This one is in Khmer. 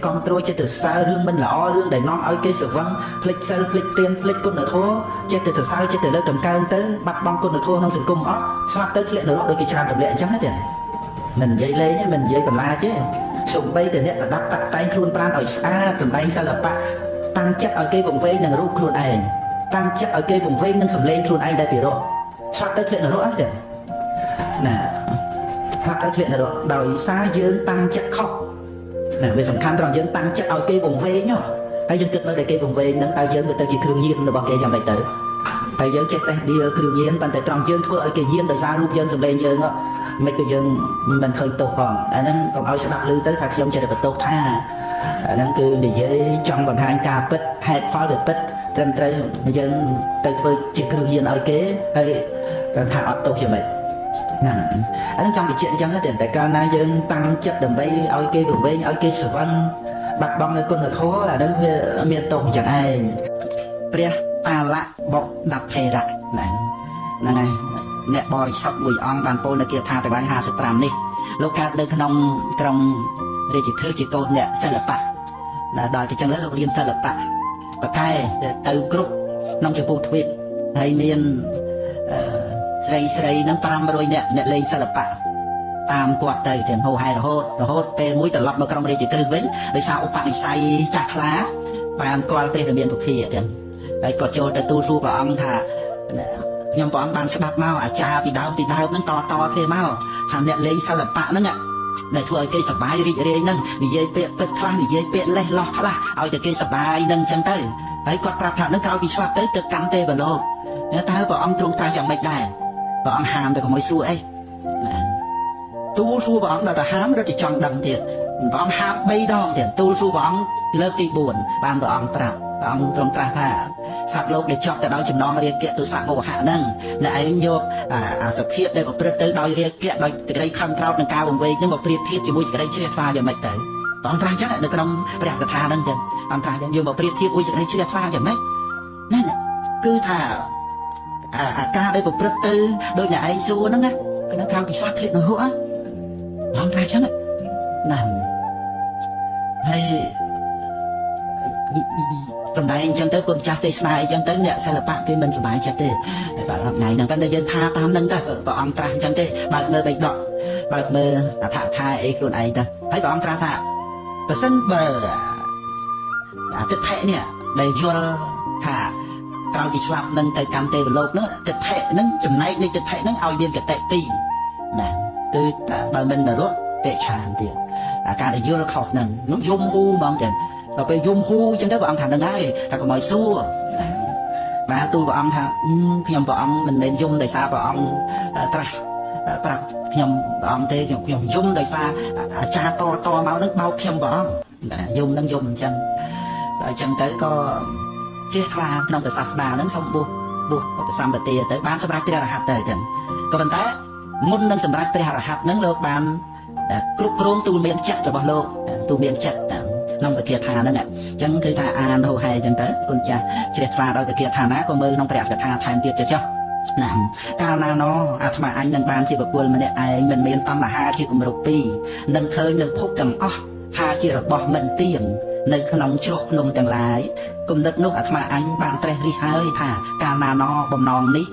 គ្រប់គ្រង ចេះតែសើរឿងមិនល្អ រឿងដែលនាំឲ្យគេស្រវឹង ភ្លេចសិល ភ្លេចទាន ភ្លេចគុណធម៌ ចេះតែសរសើរ ចេះតែលើកតម្កើងទៅ បាត់បង់គុណធម៌ក្នុងសង្គមអស់ ស្លាប់ទៅធ្លាក់នរកដូចគេច្រើនទម្លាក់អញ្ចឹងណាទេ មិននិយាយលេងទេ មិននិយាយបន្លាចទេ សំបីតែអ្នកប្រដាប់តាក់តែងខ្លួនប្រាណឲ្យស្អាត សម្ដែងសិល្បៈ តាំងចិត្តឲ្យគេវង្វេងនឹងរូបខ្លួនឯង តាំងចិត្តឲ្យគេវង្វេងនឹងសម្លេងខ្លួនឯងដែលពីរោះ ស្លាប់ទៅធ្លាក់នរកអត់ទេណា ស្លាប់ទៅធ្លាក់នរកដោយសារយើងតាំងចិត្តខុសណា។ វាសំខាន់ត្រង់យើងតាំងចិត្តឲ្យគេវង្វេង ហើយយើងគិតមើល តែគេវង្វេងហ្នឹង តើយើងវាទៅជាគ្រឿងញៀនរបស់គេយ៉ាងម៉េចទៅ? តែយើងចេះតេះដៀលគ្រឿងញៀន ប៉ុន្តែត្រង់យើងធ្វើឲ្យគេញៀនដោយសាររូបយើង សម្លេងយើង មិនក៏យើងមិនឃើញទោសផង។ អាហ្នឹងកុំឲ្យស្ដាប់ឮទៅថាខ្ញុំចេះតែបន្ទោសថា អាហ្នឹងគឺនិយាយចង់បង្ហាញការពិត ហេតុផលវាពិតត្រឹមត្រូវ យើងទៅធ្វើជាគ្រឿងញៀនឲ្យគេ ហើយថាអត់ទោសយ៉ាងម៉េចហ្នឹង? អាហ្នឹងចង់បញ្ជាក់អញ្ចឹងទេ។ តែកាលណាយើងតាំងចិត្តដើម្បីឲ្យគេវង្វេង ឲ្យគេស្រវឹង បាត់បង់នៅគុណធម៌ អាហ្នឹងវាមានទោសអញ្ចឹងឯង។ ព្រះអាលៈបុដថេរៈហ្នឹងហើយ អ្នកបរិសុទ្ធមួយអង្គបានពោលនៅគាថាទាំង55នេះ។ លោកកើតនៅក្នុងក្រុងរាជធិជាកូនអ្នកសិល្បៈ ដល់ទៅចឹងលោករៀនសិល្បៈបកែទៅគ្រប់ក្នុងចម្ពោះទ្វីប ហើយមានស្រីស្រីហ្នឹង500នាក់ អ្នកលេងសិល្បៈតាមគាត់ទៅទាំងហោហែរហូត រហូតពេលមួយត្រឡប់មកក្រុងរាជក្រឹសវិញ ដោយសារឧបនិស្ស័យចាស់ខ្លា បានគាល់ព្រះរាមាពុភាទាំង ហើយគាត់ចូលទៅទូលសួរព្រះអង្គថា ខ្ញុំព្រះអង្គបានស្ដាប់មកអាចារ្យពីដើមពីដើមហ្នឹងតតគ្នាមកថា អ្នកលេងសិល្បៈហ្នឹងដែលធ្វើឲ្យគេសប្បាយរីករាយហ្នឹង និយាយពាក្យពិតខ្លះ និយាយពាក្យលេះលោះខ្លះ ឲ្យតែគេសប្បាយហ្នឹងអញ្ចឹងទៅ ហើយគាត់ប្រាប់ថានឹងក្រោយពីស្លាប់ទៅទៅកម្មទេវលោក តើព្រះអង្គទ្រង់ត្រាស់យ៉ាងម៉េចដែរ? ព្រះអង្គហាមតែកុំឲ្យសួរអី ទូលសួរព្រះអង្គដល់តែហាម រត់តែចង់ដឹងទៀត ព្រះអង្គហាម3ដងទៀត ទូលសួរព្រះអង្គលើកទី4 បានព្រះអង្គប្រាប់ ព្រះអង្គទ្រង់ត្រាស់ថា សត្វលោកដែលជាប់ទៅដោយចំណងរាគៈ ទុសៈ មោហៈហ្នឹង អ្នកឯងយកអាសភាពដែលប្រព្រឹត្តទៅដោយរាគៈ ដោយសេចក្តីខឹងក្រោធ នឹងការវង្វេងហ្នឹង មកប្រៀបធៀបជាមួយសេចក្តីជ្រះថ្លាយ៉ាងម៉េចទៅ? ព្រះអង្គត្រាស់អញ្ចឹងនៅក្នុងព្រះកថាហ្នឹងចឹង អង្គត្រាស់អញ្ចឹង យើងមកប្រៀបធៀបមួយសេចក្តីជ្រះថ្លាយ៉ាងម៉េចណា? គឺថាអាការដែលប្រព្រឹត្តទៅដោយអ្នកឯងសួរហ្នឹងណា គឺនឹងខាងពិសាធ្លាក់នៅហក់ ព្រះអង្គត្រាស់អញ្ចឹងណា។ ហើយសំដែងអញ្ចឹងទៅ គុណចាស់ទេសនាអីចឹងទៅ អ្នកសិល្បៈគេមិនសប្បាយចិត្តទេ បាទ ថ្ងៃហ្នឹង ប៉ុន្តែយើងថាតាមហ្នឹងទៅ ព្រះអង្គត្រាស់អញ្ចឹងទេ បើកមើលបៃដក បើកមើលអដ្ឋថាអីខ្លួនឯងទៅ ហើយព្រះអង្គត្រាស់ថា ប្រសិនបើអាទិដ្ឋិនេះដែលយល់ថាក្រោយពីស្លាប់នឹងទៅកម្មទេវលោកនោះ ទិដ្ឋិហ្នឹង ចំណែកនៃទិដ្ឋិហ្នឹងឲ្យមានកតិទីណា គឺបើមិននរកតិឆានទៀត អាការដែលយល់ខុសហ្នឹង នោះយំហ៊ូហ្មងចឹង ដល់ពេលយំហ៊ូអញ្ចឹងទៅ ព្រះអង្គថាហ្នឹងហើយ ថាកុំឲ្យសួរ បាទ ទូលព្រះអង្គថា ខ្ញុំព្រះអង្គមិនមែនយំដោយសារព្រះអង្គត្រាស់ប្រាប់ខ្ញុំព្រះអង្គទេ ខ្ញុំយំដោយសារអាចារ្យតតមកហ្នឹងបោកខ្ញុំព្រះអង្គ យំហ្នឹងយំអញ្ចឹង ដល់អញ្ចឹងទៅក៏ជ្រះថ្លាក្នុងសាសនាហ្នឹង សូមបួសបួសឧបសម្បទាទៅ បានសម្រាប់ព្រះរហ័តទៅអញ្ចឹង។ ក៏ប៉ុន្តែមុននឹងសម្រាប់ព្រះរហ័តហ្នឹង លោកបានគ្រប់គ្រងទូលមានចិត្តរបស់លោក ទូលមានចិត្តក្នុងពគាថាហ្នឹង អញ្ចឹងគឺថាអានហោហែអញ្ចឹងទៅ គុណចាស់ជ្រះថ្លាដោយពគាថាណា ក៏មើលក្នុងព្រះកថាថែមទៀតចុះណា។ កាលណាណអាត្មាអញនឹងបានជាបុគ្គលម្នាក់ឯង មិនមានតណ្ហាជាគម្រប់ពីរ នឹងឃើញនៅភពទាំងអស់ថាជារបស់មិនទៀង នៅក្នុងជ្រោះភ្នំទាំងឡាយ គំនិតនោះអាត្មាអញបានត្រេះរិះហើយថា កាលណាណបំណងនេះ